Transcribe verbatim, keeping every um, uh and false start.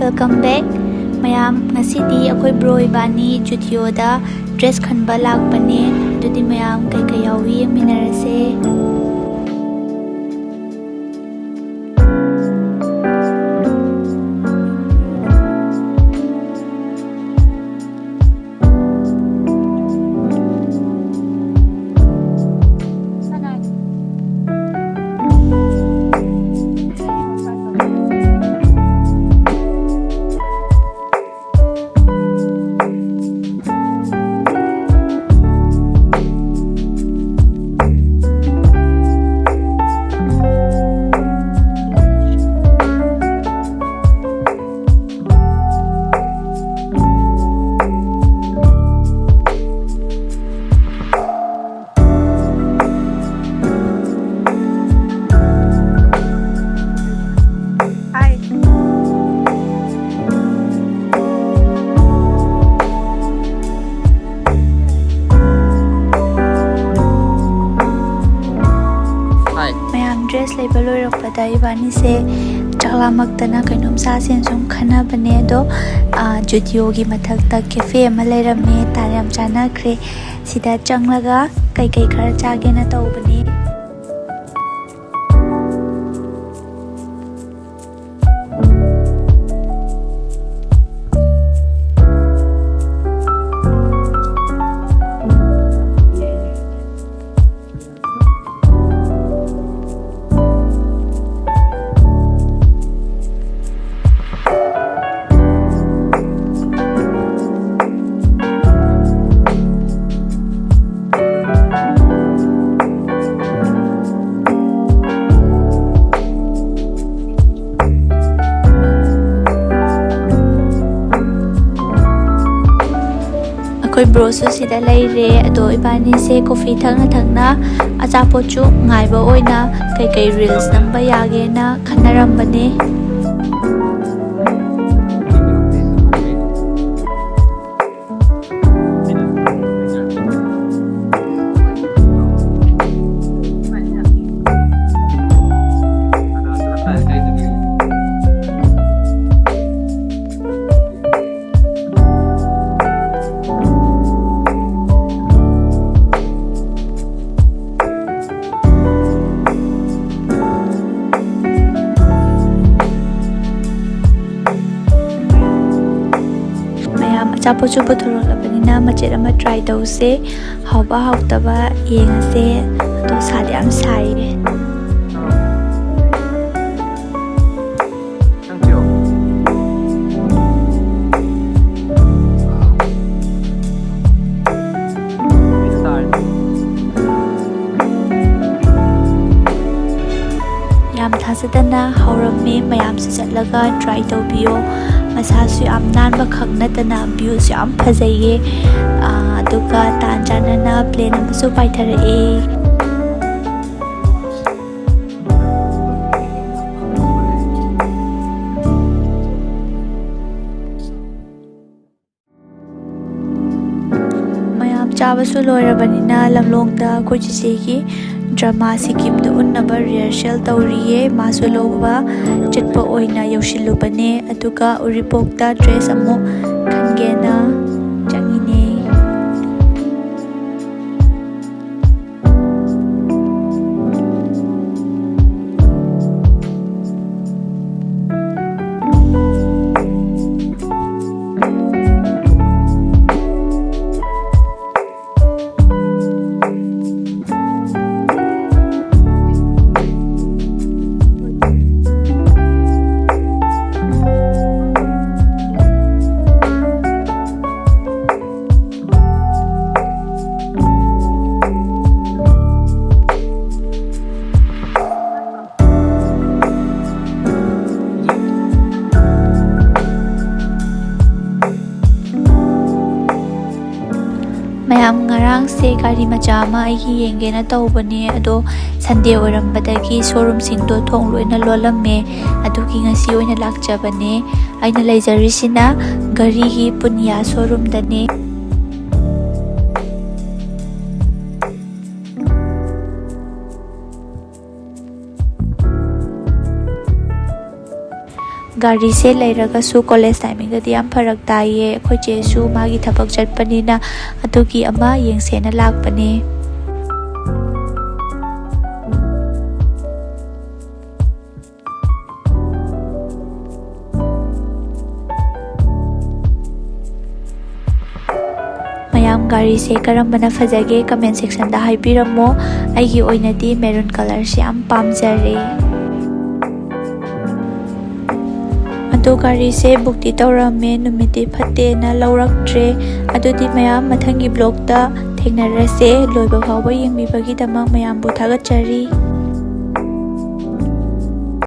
Welcome back. ꯃꯌꯥꯝ, ꯉꯁꯤꯗꯤ ꯑꯩꯈꯣꯏ ꯕ꯭ꯔꯣ ꯏꯕꯥꯅꯤ ꯖꯨꯗꯤꯑꯣꯗ ꯗ꯭ꯔꯦꯁ ꯈꯟꯕ ꯂꯥꯛꯄꯅꯦ꯫ ꯑꯗꯨꯗꯤ ꯃꯌꯥꯝ, ꯀꯩꯀꯩ ꯌꯥꯎꯏ, ꯌꯦꯡꯃꯤꯟꯅꯔꯁꯦ꯫ ꯃꯌꯥꯝ ꯗ꯭ꯔꯦꯁ ꯂꯩꯕ ꯂꯣꯏꯔꯛꯄꯗ ꯏꯕꯥꯅꯤꯁꯦ ꯆꯥꯛ ꯂꯥꯝꯃꯛꯇꯅ ꯀꯩꯅꯣꯝ ꯆꯥꯁꯦꯅ ꯁꯨꯝ ꯈꯟꯅꯕꯅꯦ꯫ ꯑꯗꯣ, ꯑ, ꯖꯨꯗꯤꯑꯣꯒꯤ ꯃꯊꯛꯇ ꯀꯦꯐꯦ ꯑꯃ ꯂꯩꯔꯝꯃꯦ, ꯇꯥꯟ ꯌꯥꯝ ꯆꯥꯅꯈ꯭ꯔꯦ꯫ ꯁꯤꯗ ꯆꯪꯂꯒ ꯀꯩꯀꯩ ꯈꯔ ꯆꯥꯒꯦꯅ ꯇꯧꯕꯅꯦ꯫ ꯑꯩꯈꯣꯏ ꯕ꯭ꯔꯣꯁꯨ ꯁꯤꯗ ꯂꯩꯔꯦ꯫ ꯑꯗꯣ ꯏꯕꯥꯅꯤꯁꯦ ꯀꯣꯐꯤ ꯊꯛꯅ ꯊꯛꯅ ꯑꯆꯥꯄꯣꯠꯁꯨ ꯉꯥꯏꯕ ꯑꯣꯏꯅ ꯀꯩꯀꯩ ꯔꯤꯜꯁ ꯅꯝꯕ ꯌꯥꯒꯦꯅ ꯈꯟꯅꯔꯝꯕꯅꯦ꯫ ꯑꯆꯥꯄꯣꯠꯁꯨ ꯄꯨꯊꯣꯔꯛꯂꯕꯅꯤꯅ ꯃꯆꯦꯠ ꯑꯃ try ꯇꯧꯁꯦ꯫ ꯍꯥꯎꯕ ꯍꯥꯎꯇꯕ ꯌꯦꯡꯉꯁꯦ꯫ ꯑꯗꯣ ꯁꯥꯗꯤ ꯌꯥꯝ ꯁꯥꯏꯌꯦ꯫ ꯌꯥꯝ ꯊꯥꯖꯗꯅ ꯍꯧꯔꯝꯃꯦ꯫ ꯃꯌꯥꯝꯁꯨ ꯆꯠꯂꯒ try ꯇꯧꯕꯤꯌꯣ꯫ ꯃꯁꯥꯁꯨ ꯌꯥꯝ ꯅꯥꯟꯕ ꯈꯛ ꯅꯠꯇꯅ view ꯁꯨ ꯌꯥꯝ ꯐꯖꯩꯌꯦ꯫ ꯑꯥ, ꯑꯗꯨꯒ ꯇꯥꯟ ꯆꯥꯟꯅꯅ plane ꯑꯃꯁꯨ ꯄꯥꯏꯊꯔꯛꯑꯦ꯫ ꯃꯌꯥꯝ ꯆꯥꯕꯁꯨ ꯂꯣꯏꯔꯕꯅꯤꯅ ꯂꯝꯂꯣꯡꯗ ꯑꯩꯈꯣꯏ ꯆꯤꯆꯦꯒꯤ drama ꯁꯤꯀꯤꯝꯗ ꯎꯠꯅꯕ rehearsal ꯇꯧꯔꯤꯌꯦ꯫ ꯃꯥꯁꯨ ꯂꯧꯕ ꯆꯠꯄ ꯑꯣꯏꯅ ꯌꯧꯁꯤꯜꯂꯨꯕꯅꯦ꯫ ꯑꯗꯨꯒ ꯎꯔꯤꯄꯣꯛꯇ dress ꯑꯃꯨꯛ ꯈꯟꯒꯦꯅ ꯆꯪꯉꯤꯅꯦ꯫ ꯃꯌꯥꯝ, ꯉꯔꯥꯡꯁꯦ ꯒꯥꯔꯤ ꯃꯆꯥ ꯑꯃ ꯑꯩꯒꯤ ꯌꯦꯡꯒꯦꯅ ꯇꯧꯕꯅꯦ, ꯑꯗꯣ Sunday ꯑꯣꯏꯔꯝꯕꯗꯒꯤ showroom ꯁꯤꯡꯗꯣ ꯊꯣꯡ ꯂꯣꯏꯅ ꯂꯣꯜꯂꯝꯃꯦ꯫ ꯑꯗꯨꯒꯤ ꯉꯁꯤ ꯑꯣꯏꯅ ꯂꯥꯛꯆꯕꯅꯦ꯫ ꯑꯩꯅ ꯂꯩꯖꯔꯤꯁꯤꯅ ꯘꯔꯤꯒꯤ ꯄꯨꯅꯤꯌꯥ showroom ꯗꯅꯦ꯫ ꯒꯥꯔꯤꯁꯦ ꯂꯩꯔꯒꯁꯨ college timing ꯗꯗꯤ ꯌꯥꯝ ꯐꯔꯛ ꯇꯥꯏꯌꯦ꯫ ꯑꯩꯈꯣꯏ ꯆꯦꯁꯨ ꯃꯥꯒꯤ ꯊꯕꯛ ꯆꯠꯄꯅꯤꯅ ꯑꯗꯨꯒꯤ ꯑꯃ ꯌꯦꯡꯁꯦꯅ ꯂꯥꯛꯄꯅꯦ꯫ ꯒꯥꯔꯤꯁꯦ ꯀꯔꯝꯕꯅ ꯐꯖꯒꯦ comment section ꯗ ꯍꯥꯏꯕꯤꯔꯝꯃꯣ꯫ ꯑꯩꯒꯤ ꯑꯣꯏꯅꯗꯤ maroon colour ꯁꯦ ꯌꯥꯝ ꯄꯥꯝꯖꯔꯦ꯫ ꯑꯗꯣ ꯒꯥꯔꯤꯁꯦ book ꯇꯤ ꯇꯧꯔꯝꯃꯦ, ꯅꯨꯃꯤꯠꯇꯤ ꯐꯠꯇꯦꯅ ꯂꯧꯔꯛꯇ꯭ꯔꯦ꯫ ꯑꯗꯨꯗꯤ ꯃꯌꯥꯝ ꯃꯊꯪꯒꯤ vlog ꯇ ꯊꯦꯡꯅꯔꯁꯦ꯫ ꯂꯣꯏꯕ ꯐꯥꯎꯕ ꯌꯦꯡꯕꯤꯕꯒꯤꯗꯃꯛ ꯃꯌꯥꯝꯕꯨ ꯊꯥꯒꯠꯆꯔꯤ꯫